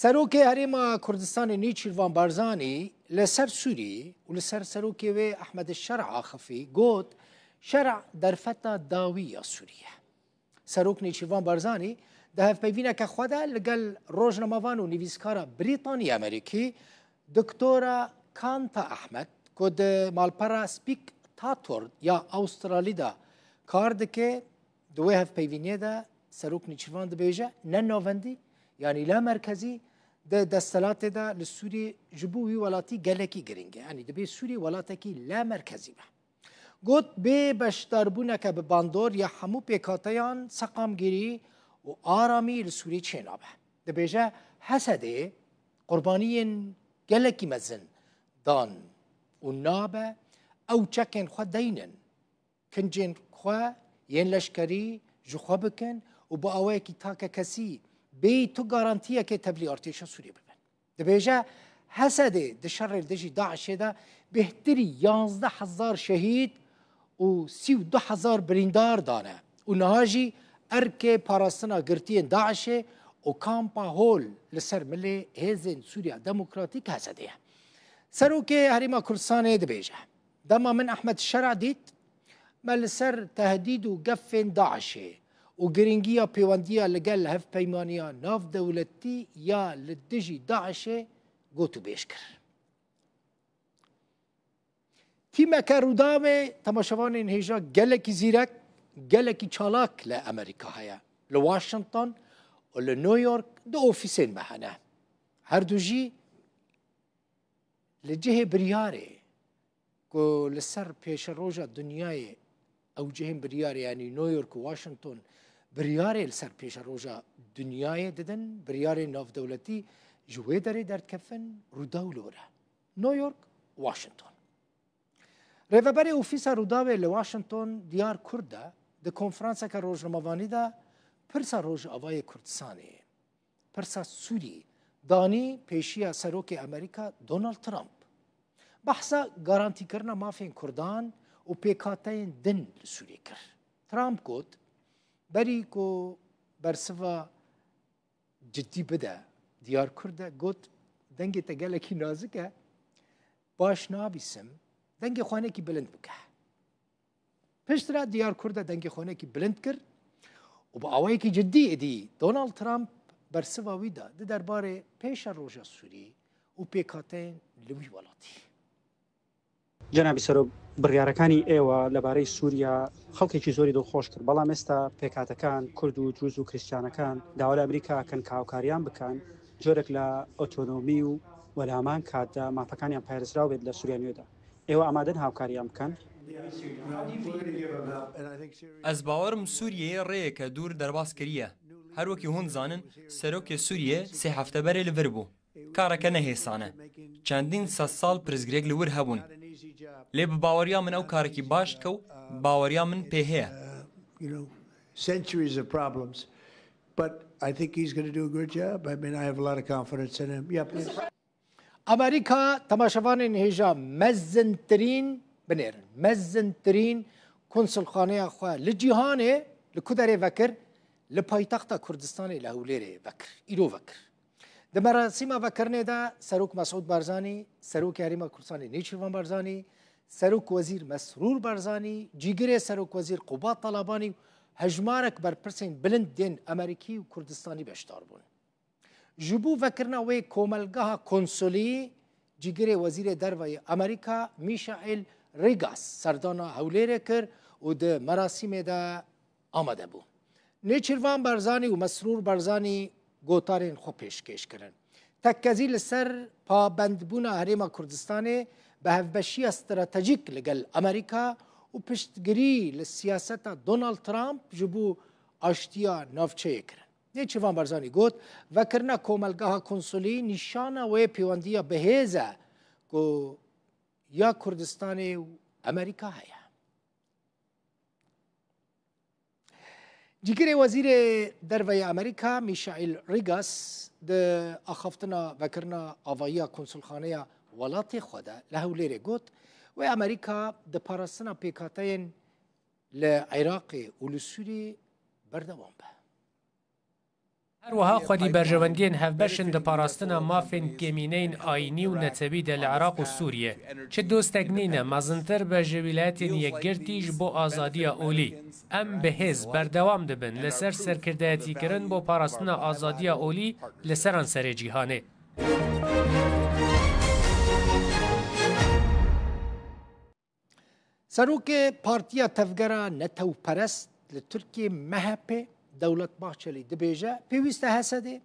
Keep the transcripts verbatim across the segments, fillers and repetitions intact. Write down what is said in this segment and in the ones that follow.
Serokê Herêma Kurdistanê Nêçîrvan Barzanî li ser Sûrî û li ser serokê wê Ehmed Şer'a axifî, got, Şer'a derfeta dawî ya Sûrî ye. Serok Nêçîrvan Barzanî di hevpeyvîneke xwe de li gel rojnamevan û nivîskara Brîtanî Amerîkî, Doktora Kanta Ahmed, ku di malpera Spectator ya Awstralî de kar dike, di wê hevpeyvîniyê de Serok Nêçîrvan dibêje, ne navendî, yanî la merkezî, di desthilatê de li Sûriyê ji bo wî welatî gelekî girîng e. Yanî dibê Sûriyê welatekî la merkezî be. Got, bê beşdarbûneke bi bandor ya hemû pêkhateyan seqamgirî û aramî li Sûriyê çênabe. Dibêje, Hesedê qurbaniyên gelekî mezin dan û nabe ew çekên xwe deynin, kincên xwe yên leşkerî ji xwe bikin û bi awayekî takekesî bêyî tu garantiyekê tevlî artêşa Sûriyê bibin. Dibêje, Hesedê di şerê li dijî DAIŞê de bêhtirî yanzdeh hezar şehîd û sî û du hezar birîndar dane û niha jî erkê parastina girtiyên DAIŞê û kampa hol li ser milê hêzên Sûriya Demokratîk, Hesedê ye. Serokê Herêma Kurdistanê dibêje, Dema min Ehmed Şer'a dît, me li ser tehdîd û gefên DAIŞê û girîngiya pêwendiya li gel hevpeymaniya navdewletî ya li dijî DAIŞê gotûbêj kir. Tîmeke Rûdawê temaşevanên hêja gelekî zîrek, gelekî çalak li Amerîka heye. Li Washington û li New York du ofîsên me hene. Her du jî li cihê biryarê ku li ser pêşeroja dinyayê, ew cihên biryarê, yanî New York û Washington, biryarê li ser pêşeroja dinyayê didin, biryarên navdewletî ji wê derê derdikevin, Rûdaw li wir e. New York, Washington. Rêveberê Ofîsa Rûdawê li Washington, Diyar Kurd de di konferanseke rojnamevanî de pirsa Rojavayê Kurdistanê, pirsa Sûrî, danî pêşiya Serokê Amerîka Donald Trump. Behsa garantîkirina mafên Kurdan û pêkhateyên din li Sûriyê kir. Trump got, Berî ku bersiva cidî bide, Diyar Kurd de got, Dengê te gelekî nazik e, baş nabîsim, dengê xwe hinekî bilind bike. Piştre Diyar Kurd de dengê xwe hinekî bilind kir û bi awayekî cidî êdî Donald Trump bersiva wî da di derbarê pêşeroja Sûrî û pêkhateyên li wî welatî. جەنابی سەرۆک، بڕیارەکانی ئێوە لەبارەی سووریا خەڵکێکی زۆری دڵخۆش کرد، بەڵام ئێستا پێکهاتەکان، کورد و دروز و کریستیانەکان، داوا لە ئەمریکا ئەکەن کە هاوکاریان بکەن، جۆرێک لە ئۆتۆنۆمی و وەلامان کاتدا مافەکانیان پارێزراو بێت لە سووریا نوێدا. ئێوە ئامادەن هاوکاریان بکەن؟ Ez bawerim Sûriyeyê rêyeke dûr derbas kiriye. Her wekî hûn dizanin, serokê Sûriyê sê hefte berê li vir bû. Kareke ne hêsan e. Çendîn sedsal pirsgirêk li wir hebûn. Lê bi baweriya min ew karekî baş dike û baweriya min pê heye. Centuries of problems. But I think he's going to do a good job. I mean, I have a lot of confidence in him. Yeah, please. Amerîka temaşevanên hêja mezintirîn, binêrin, mezintirîn konsulxaneya xwe li cîhanê li ku derê vekir? Li paytexta Kurdistanê li Hewlêrê vekir, îro vekir. Di merasîma vekirinê de Serok Mesûd Barzanî, Serokê Herêma Kurdistanê Nêçîrvan Barzanî, Serok Wezîr Mesrûr Barzanî, Cîgirê Serok Wezîr Qubat Talabanî û hejmarek berpirsên bilind yên Amerîkî û Kurdistanî beşdar bûn. Ji bo vekirina wê komelgeha konsulî, cîgirê Wezîrê Derve yê Amerîka Michael Rigas serdana Hewlêrê kir û di merasîmê de amade bû. Nêçîrvan Barzanî û Mesrûr Barzanî gotarên xwe pêşkêş kirin. Tekkezî li ser pabendbûna Herêma Kurdistanê bi hevbeşiya stratejîk li gel Amerîka û piştgirî li siyaseta Donald Trump ji bo aştiya navçeyê kirin. Nêçîrvan Barzanî got, Vekirina komelgeha konsulî nîşana wê pêwendiya bihêz e ku ya Kurdistanê û Amerîka heye. Cîgirê Wezîrê Derve yê Amerîka Michael Rigas di axaftina vekirina avayiya konsulxaneya welatê xwe de li Hewlêrê got, wê Amerîka di parastina pêkhateyên li Iraqê û li Sûriyê berdewam be. Her wiha xwedî berjewendiyên hevbeş in di parastina mafên kêmîneyên ayînî û netewî de li Iraq û Sûriye. Çi dostek nîne mezintir be ji Wîlayetên Yekgirtî ji bo azadiya olî. Em bi hêz berdewam dibin li ser serkirdayetîkirin bo parastina azadiya olî li seranserê cîhanê. Serokê Partiya Tevgera Netewperest li Tirkiyê, M H P, Dewlet Bahçelî dibêje, pêwîst e H S D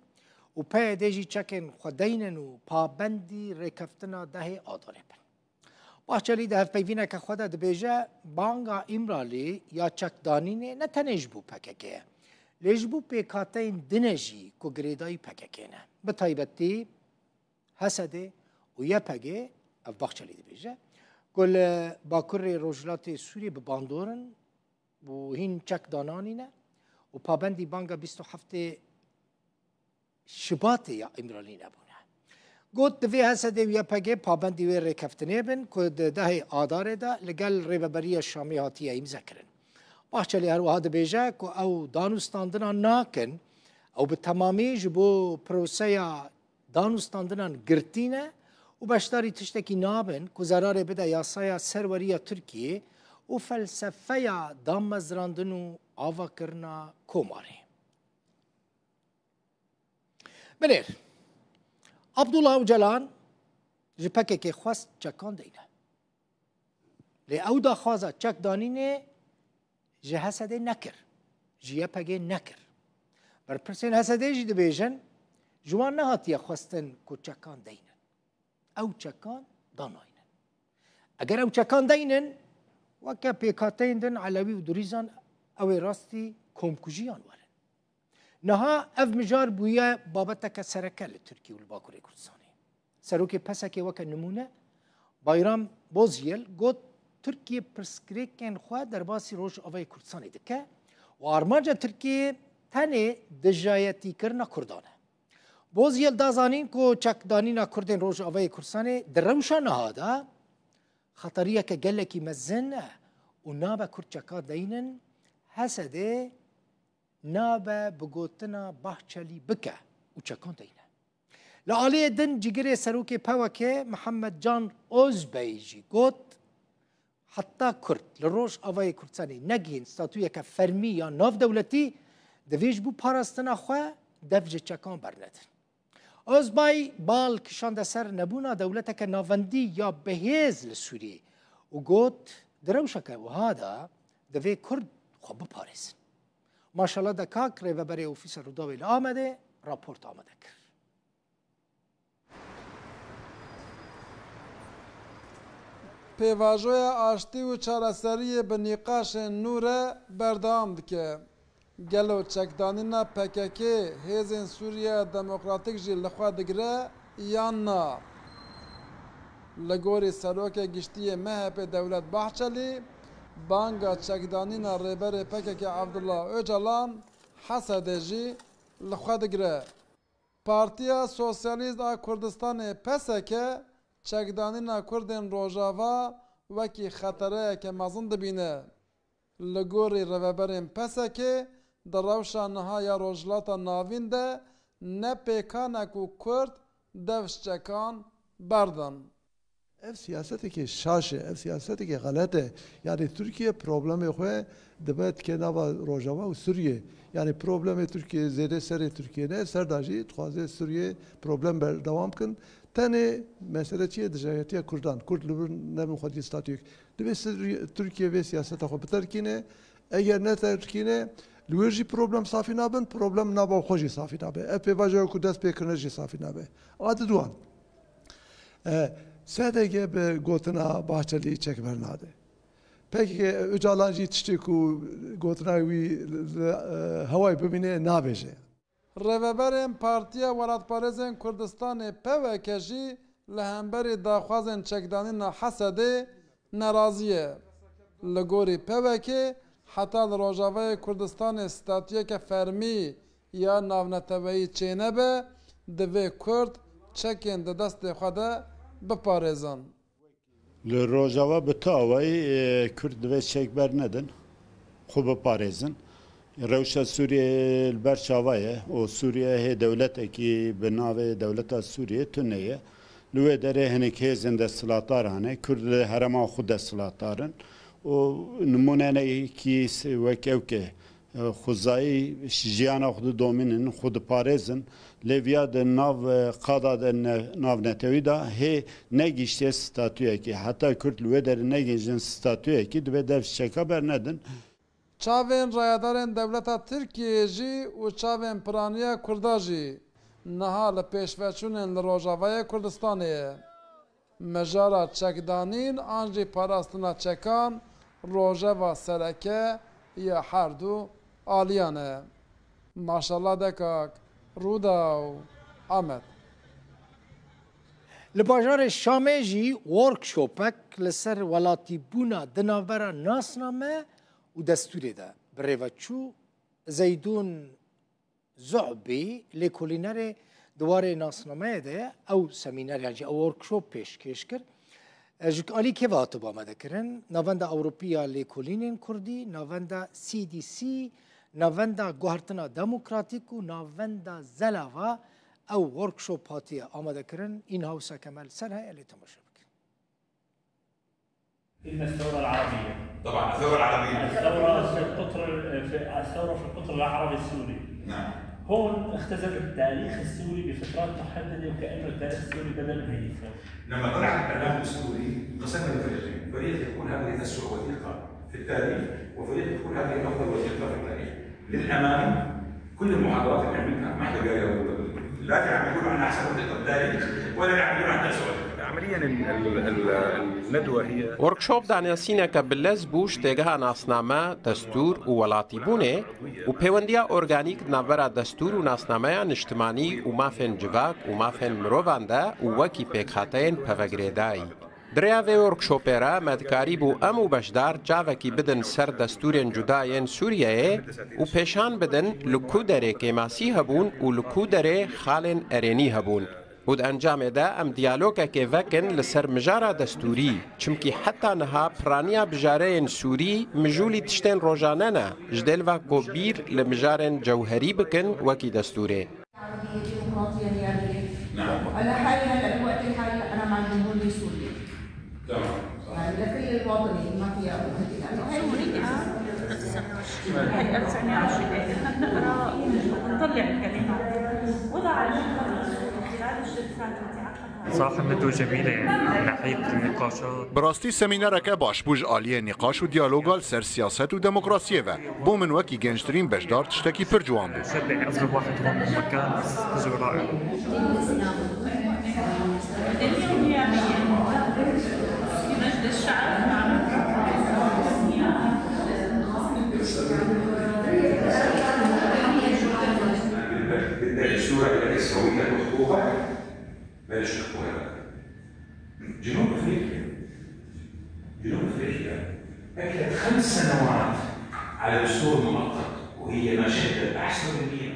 û P Y D jî çekên xwe deynin û pabendî rêkeftina dehê Adarê bin. Bahçelî di hevpeyvîneke xwe de dibêje, banga Îmralî ya çekdanînê ne tenê ji bo P K K ye, lê ji bo pêkhateyên din e jî ku girêdayî P K K ne. Bi taybetî H S D û Y P G, ev Bahçelî dibêje, ku li Bakurê Rojhilatê Sûriyê bi bandor in û hîn çek dananîne û pabendî banga bîst û heftê Şibatê ya Îmralî nebûne. Got, divê H S D û Y P G pabendî wê rêkeftinê bin ku di dehê Adarê de li gel Rêveberiya Şamê hatiye îmzekirin. Bahçelî her wiha dibêje ku ew danûstandina nakin, ew bi temamî ji bo proseya danûstandinan girtî ne û beşdarî tiştekî nabin ku zerarê bide yasaya serwerî ya Tirkiyê û felsefeya damezrandin û avakirina komarê. Binêr, Abdullah Ocalan ji P K K xwest çekan deyne. Lê ew daxwaza çekdanînê ji H S D nekir, ji Y P G nekir. Berpirsên H S D jî dibêjin, ji wan nehatiye xwestin ku çekan deynin. Ew çekan danaynin. Eger ew çekan deynin, weke pêkhateyên din Elewî û Durîzan, ew ê rastî komkujiyan werin. Niha ev mijar bûye babeteke sereke li Tirkiye û li Bakurê Kurdistanê. Serokê P S K'ê weke nimûne, Bayram Bozyel, got, Tirkiye pirsgirêkên xwe derbasî Rojavayê Kurdistanê dike û armanca Tirkiyeyê tenê dijayetîkirina Kurdan e. Bozyel da zanîn ku çekdanîna Kurdên Rojavayê Kurdistanê di rewşa niha de xeteriyeke gelekî mezin e û nabe Kurd çeka deynin, H S D nabe bi gotina Bahçelî bike û çekan deyne. Li aliyê din cîgirê serokê P Y K'ê Mihemed Can Ozbey jî got, heta Kurd li Rojavayê Kurdistanê negihîn statuyeke fermî ya navdewletî, divê ji bo parastina xwe dev ji çekan bernedin. Ozbay bal kişande ser nebûna dewleteke navendî ya bihêz li Sûriyê û got, di rewşeke wiha de divê Kurd xwe biparêzin. Maşala Dekak, rêveberê Ofîsa Rûdawê li Amedê, raport amade kir. Pêvajoya aştî û çareseriyê bi nîqaşên nû re berdewam dike. Gelo çekdanîna P K K hêzên Sûriyeya Demokratîk jî li xwe digire yan na? Li gorî Serokê Giştî yê M H P Dewlet Bahçelî, banga çekdanîna Rêberê P K K Abdullah Ocalan, H S D jî li xwe digire. Partiya Sosyalîst a Kurdistanê, P S K, çekdanîna Kurdên Rojava wekî xetereyeke mezin dibîne. Li gorî rêveberên P S K, di rewşa niha ya Rojhilata Navîn de ne pêkan e ku Kurd dev ji çekan berdin. Ev siyasetekê şaş e, ev siyasetekê xelet e. Yanî Tirkiye problemê xwe dibe dike nava Rojava û Sûriye. Yanî problemê Tirkiye zêde serê Tirkiye ne, ser de jî dixwaze Sûriye problem berdewam kin. Tenê mesele çi ye? Dijayetiya Kurdan. Kurd li vir nebin xwedî statuyek. Divê Sir-, Tirkiye vê siyaseta xwe biterkîne. Eger neterkîne, li wir jî problem safî nabin, problem nava xwe jî safî nabe. Ev pêvajoya ku dest pê kirine jî safî nabe. A di duan. E, S D G bi gotina Bahçelî çek bernade. P K K Ocalan jî tiştê ku gotina wî li, li, e, hewayê bimîne nabêje. Rêveberên Partiya Welatparêzên Kurdistanê P Y K jî li hemberî daxwazên çekdanîna H S D'ê nerazî ye. Li gorî P Y K, heta li Rojavayê Kurdistanê statuyeke fermî ya navneteweyî çênebe, divê Kurd çekên di destê xwe de biparêzin. Li Rojava bi tu awayî, e, Kurd divê çek bernedin, xwe biparêzin. Rewşa Sûriyeyê li ber çava ye û Sûriye hê dewletekî bi navê Dewleta Sûriyê tune ye. Li wê derê hinek hêzên desthilatdar hene. Kurd li herêma xwe desthilatdar in û nimûnenekî wek ew ke, e, xwezayî jiyana xwe didomînin, xwe diparêzin. Lê viya di nav, e, qada de ne-, navnetewî de hê negihiştiye statuyekê. Heta Kurd li wê derê negihîjin statuyekî, divê dev ji çeka bernedin. Çavên rayedarên dewleta Tirkiyeyê jî û çavên piraniya Kurda jî niha li pêşveçûnên li Rojavayê Kurdistanê ye. Mijara çekdanîn an jî parastina çekan rojeva sereke ya her du aliyan e. Maşallah Dekak, Rûdaw, Amed. Li bajarê Şamê jî workshopek li ser welatîbûna di navbera nasname û destûrê de bi rê ve çû. Zeydûn Zuhbî, lêkolînerê di warê nasnameyê de ye, ew semîner yan jî ew workshop pêşkêş kir. E, ji alî kê ve hatibe amadekirin? Navenda Ewropî ya Lêkolînên Kurdî, Navenda C D C, Navenda Guhertina Demokratîk û Navenda Zelava ew workshop hatiye amadekirin. Înha wisa keme li ser heye, lê temaşe bikin. إن الثورة العربية. طبعًا، الثورة العربية. الثورة في القطر، في، الثورة في القطر العربي السوري. نعم. هون اختزل التاريخ السوري بفترات محددة، وكأنه التاريخ السوري بدأ بهي الثورة. لما طلع الإعلام السوري، انقسمنا لفريقين، فريق يقول هذه أسوأ وثيقة في التاريخ، وفريق يقول هذه أفضل وثيقة في التاريخ. للأمانة، كل المحاضرات اللي عملتها، ما حدا قال يا أبو، لا تعمل، يقولوا عنها أحسن وثيقة في التاريخ، ولا يعملوا عنها أسوأ وثيقة. عمليًا ال-، ال-، ال-، الندوة هي Workshop danasîneke bi lez bû ji têgeha nasname, destûr û welatîbûnê û pêwendiya organîk di navbera destûr û nasnameya niştimanî û mafên civak û mafên mirovan de û wekî pêkhateyên peve girêdayî. Di rêya vê workshopê re me dikarîbû em û beşdar çavekî bidin ser destûrên cuda yên Sûriyeyê û pêşan bidin li ku derê kêmasî hebûn û li ku derê xalên erênî hebûn. Û di encamê de em diyalogekê vekin li ser mijara destûrî, çimkî heta niha piraniya bijareyên Sûrî mijûlî tiştên rojane ne, ji dêl ve ku bîr li mijarên cewherî bikin wekî destûrê. عربية ديمقراطية نيابية. نعم. وعلى حالي هلأ بالوقت الحالي أنا مع الجمهورية السورية. تمام. يعني لكل الوطني ما فيها أبدا، لأنه هي سوريا. هي تسعمية وعشرين. نحن نقرأ ونطلع الكلمات. وضع المنطقة السورية خلال الجلسات التي عقدها. صراحة ندوة جميلة، يعني، من ناحية النقاشات. Bi rastî semînereke baş bû ji aliyê nîqaş û diyaloga li ser siyaset û demokrasiyê ve. Bo min wekî gençtirîn beşdar tiştekî pir ciwan bû. شبه أصغر واحد هون بالمكان، بس تجربة رائعة. بدك الصورة التي سويت مخطوطة؟ بلاش تحكوا هذا. جنوب أفريقيا، جنوب أفريقيا أكلت خمس سنوات على دستور مؤقت، وهي ما شهدت أحسن من مية.